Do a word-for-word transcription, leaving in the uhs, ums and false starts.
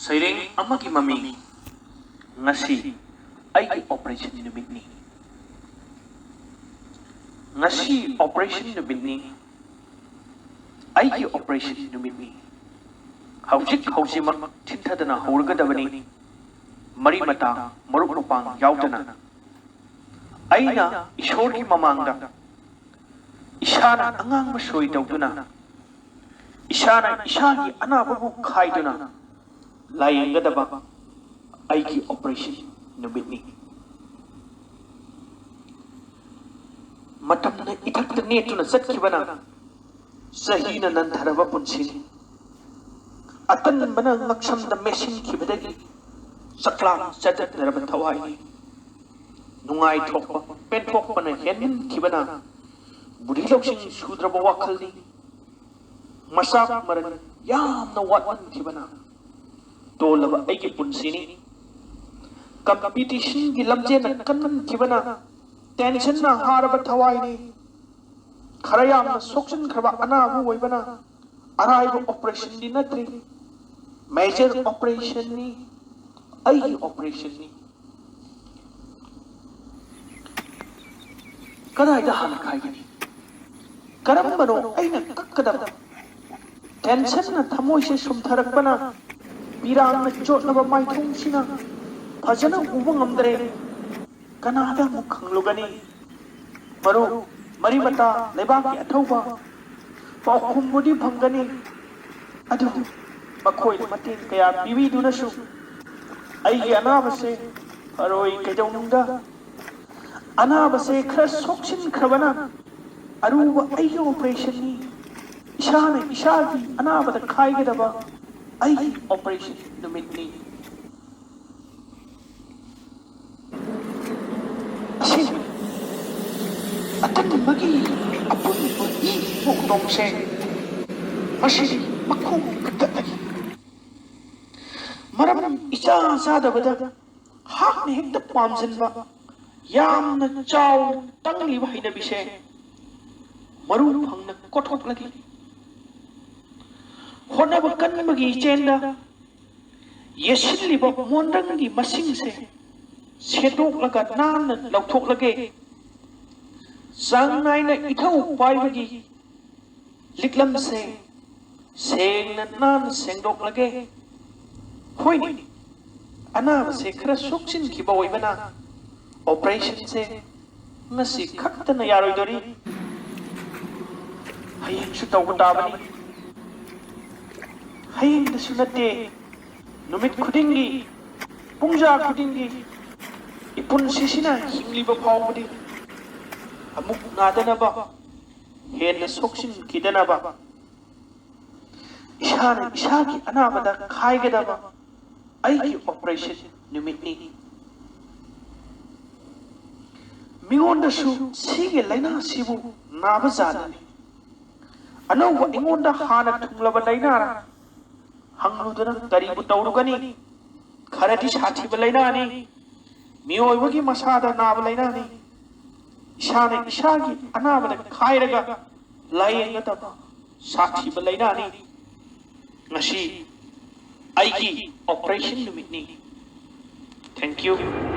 ꯁꯩꯔꯦꯡ ꯑꯃꯒꯤ ꯃꯃꯤꯡ꯫ ꯉꯁꯤ ꯑꯩꯒꯤ operation ꯅꯨꯃꯤꯠꯅꯤ꯫ ꯉꯁꯤ operation ꯅꯨꯃꯤꯠꯅꯤ꯫ ꯑꯩꯒꯤ operation ꯅꯨꯃꯤꯠꯅꯤ꯫ ꯍꯧꯖꯤꯛ ꯍꯧꯖꯤꯛꯃꯛ ꯊꯤꯟꯊꯗꯅ ꯍꯧꯔꯒꯗꯕꯅꯤ꯫ ꯃꯔꯤ ꯃꯇꯥ, ꯃꯔꯨꯞ ꯃꯄꯥꯡ ꯌꯥꯎꯗꯅ꯫ ꯑꯩꯅ ꯏꯁꯣꯔꯒꯤ ꯃꯃꯥꯡꯗ ꯏꯁꯥꯅ ꯑꯉꯥꯡꯕ ꯁꯣꯏ ꯇꯧꯗꯨꯅ, ꯏꯁꯥꯅ ꯏꯁꯥꯒꯤ ꯑꯅꯥꯕꯕꯨ ꯈꯥꯏꯗꯨꯅ ꯂꯥꯌꯦꯡꯒꯗꯕ ꯑꯩꯒꯤ operation ꯅꯨꯃꯤꯠꯅꯤ꯫ ꯃꯇꯝꯅ ꯏꯊꯛꯇ ꯅꯦꯠꯇꯨꯅ ꯆꯠꯈꯤꯕꯅ ꯆꯍꯤꯅ ꯅꯟꯊꯔꯕ ꯄꯨꯟꯁꯤꯅꯤ꯫ ꯑꯇꯟꯕꯅ ꯉꯛꯁꯝꯗ ꯃꯦꯠꯁꯤꯟꯈꯤꯕꯗꯒꯤ ꯆꯥꯛꯂꯥꯝ ꯆꯗꯠꯅꯔꯕ ꯊꯋꯥꯏꯅꯤ꯫ ꯅꯨꯡꯉꯥꯏꯊꯣꯛꯄ, ꯄꯦꯟꯊꯣꯛꯄꯅ ꯍꯦꯟꯃꯟꯈꯤꯕꯅ ꯕꯨꯙꯤ ꯂꯧꯁꯤꯡ ꯁꯨꯗ꯭ꯔꯕ ꯋꯥꯈꯜꯅꯤ꯫ ꯃꯆꯥꯛ ꯃꯔꯟ ꯌꯥꯝꯅ ꯋꯥꯠꯃꯟꯈꯤꯕꯅ ꯇꯣꯜꯂꯕ ꯑꯩꯒꯤ ꯄꯨꯟꯁꯤꯅꯤ꯫ Competition ꯒꯤ ꯂꯝꯖꯦꯜꯅ ꯀꯟꯃꯟꯈꯤꯕꯅ tension ꯅ ꯍꯥꯔꯕ ꯊꯋꯥꯏꯅꯤ꯫ ꯈꯔ ꯌꯥꯝꯅ ꯁꯣꯛꯆꯤꯟꯈ꯭ꯔꯕ ꯑꯅꯥꯕ ꯑꯣꯏꯕꯅ ꯑꯔꯥꯏꯕ operation ꯗꯤ ꯅꯠꯇ꯭ꯔꯤ꯫ Major operation ꯅꯤ꯫ ꯑꯩꯒꯤ operation ꯅꯤ꯫ ꯀꯗꯥꯏꯗ ꯍꯥꯟꯅ ꯈꯥꯏꯒꯅꯤ? ꯀꯔꯝꯕꯅꯣ ꯑꯩꯅ ꯀꯛꯀꯗꯕ? Tension ꯅ ꯊꯃꯣꯏꯁꯦ ꯁꯨꯝꯊꯔꯛꯄꯅ ꯄꯤꯔꯥꯡꯅ ꯆꯣꯠꯂꯕ ꯃꯥꯏꯊꯣꯡꯁꯤꯅ ꯐꯖꯅ ꯎꯕ ꯉꯝꯗ꯭ꯔꯦ꯫ ꯀꯅꯥꯗ ꯑꯃꯨꯛ ꯈꯪꯂꯨꯒꯅꯤ? ꯃꯔꯨꯞ, ꯃꯔꯤ ꯃꯇꯥ, ꯂꯩꯕꯥꯛꯀꯤ ꯑꯊꯧꯕ ꯄꯥꯎꯈꯨꯝꯕꯨꯗꯤ ꯐꯪꯒꯅꯤ, ꯑꯗꯨꯕꯨ ꯃꯈꯣꯏꯅ ꯃꯇꯦꯡ ꯀꯌꯥ ꯄꯤꯕꯤꯗꯨꯅꯁꯨ ꯑꯩꯒꯤ ꯑꯅꯥꯕꯁꯦ ꯐꯔꯣꯏ꯫ ꯀꯩꯗꯧꯅꯨꯡꯗ ꯑꯅꯥꯕꯁꯦ ꯈꯔ ꯁꯣꯛꯆꯤꯟꯈ꯭ꯔꯕꯅ ꯑꯔꯨꯕ ꯑꯩꯒꯤ operation ꯅꯤ꯫ ꯏꯁꯥꯅ ꯏꯁꯥꯒꯤ ꯑꯅꯥꯕꯗ ꯈꯥꯏꯒꯗꯕ ꯑꯩꯒꯤ operation ꯅꯨꯃꯤꯠꯅꯤ꯫ ꯑꯁꯦꯡꯕꯅꯤ, ꯑꯇꯟꯕꯒꯤ ꯑꯄꯨꯟꯕ ꯏ ꯄꯣꯛꯇꯣꯡꯁꯦ ꯃꯁꯤꯗꯤ ꯃꯈꯣꯡ ꯀꯛꯊꯠꯂꯒꯦ꯫ ꯃꯔꯝ ꯏꯆꯥ ꯆꯥꯗꯕꯗ ꯍꯥꯠꯅ ꯍꯦꯛꯇ ꯄꯥꯝꯁꯤꯟꯕ, ꯌꯥꯝꯅ ꯆꯥꯎꯅ ꯇꯪꯂꯤꯕ ꯍꯩꯅꯕꯤꯁꯦ ꯃꯔꯨ ꯐꯪꯅ ꯀꯣꯊꯣꯛꯂꯒꯦ꯫ ꯍꯣꯠꯅꯕ ꯀꯟꯕꯒꯤ ꯏꯆꯦꯜꯗ ꯌꯦꯠꯁꯤꯜꯂꯤꯕ ꯃꯣꯟꯗ꯭ꯔꯪꯒꯤ ꯃꯁꯤꯡꯁꯦ ꯁꯦꯡꯗꯣꯛꯂꯒ ꯅꯥꯟꯅ ꯂꯧꯊꯣꯛꯂꯒꯦ꯫ ꯆꯥꯡ ꯅꯥꯏꯅ ꯏꯊꯧ ꯄꯥꯏꯕꯒꯤ ꯂꯤꯛꯂꯝꯁꯦ ꯁꯦꯡꯅ ꯅꯥꯟꯅ ꯁꯦꯡꯗꯣꯛꯂꯒꯦ꯫ ꯍꯣꯏꯅꯦ, ꯑꯅꯥꯕꯁꯦ ꯈꯔ ꯁꯣꯛꯆꯤꯟꯈꯤꯕ ꯑꯣꯏꯕꯅ operation ꯁꯦ ꯉꯁꯤ ꯈꯛꯇꯅ ꯌꯥꯔꯣꯏꯗꯣꯔꯤ꯫ ꯍꯌꯦꯡꯁꯨ ꯇꯧꯕ ꯇꯥꯕꯅꯤ꯫ ꯍꯌꯦꯡꯗꯁꯨ ꯅꯠꯇꯦ, ꯅꯨꯃꯤꯠ ꯈꯨꯗꯤꯡꯒꯤ, ꯄꯨꯡꯖꯥ ꯈꯨꯗꯤꯡꯒꯤ, ꯏꯄꯨꯟꯁꯤꯁꯤꯅ ꯍꯤꯡꯂꯤꯕ ꯐꯥꯎꯕꯗꯤ ꯑꯃꯨꯛ ꯅꯥꯗꯅꯕ, ꯍꯦꯟꯅ ꯁꯣꯛꯆꯤꯟꯈꯤꯗꯅꯕ, ꯏꯁꯥꯅ ꯏꯁꯥꯒꯤ ꯑꯅꯥꯕꯗ ꯈꯥꯏꯒꯗꯕ ꯑꯩꯒꯤ operation ꯅꯨꯃꯤꯠꯅꯤ꯫ ꯃꯤꯉꯣꯟꯗꯁꯨ ꯁꯤꯒꯤ ꯂꯥꯏꯅꯥꯁꯤꯕꯨ ꯅꯥꯕ ꯖꯥꯠꯅꯤ꯫ ꯑꯅꯧꯕ ꯑꯩꯉꯣꯟꯗ ꯍꯥꯟꯅ ꯊꯨꯡꯂꯕ ꯂꯥꯏꯅꯥꯔ ꯍꯪꯂꯨꯗꯅ ꯀꯔꯤꯕꯨ ꯇꯧꯔꯨꯒꯅꯤ? ꯈꯔꯗꯤ ꯁꯥꯊꯤꯕ ꯂꯥꯏꯅꯥꯅꯤ꯫ ꯃꯤꯑꯣꯏꯕꯒꯤ ꯃꯁꯥꯗ ꯅꯥꯕ ꯂꯥꯏꯅꯥꯅꯤ꯫ ꯏꯁꯥꯅ ꯏꯁꯥꯒꯤ ꯑꯅꯥꯕꯗ ꯈꯥꯏꯔꯒ ꯂꯥꯏꯌꯦꯡꯒꯗꯕ ꯁꯥꯊꯤꯕ ꯂꯥꯏꯅꯥꯅꯤ꯫ ꯉꯁꯤ ꯑꯩꯒꯤ operation ꯅꯨꯃꯤꯠꯅꯤ꯫ Thank you꯫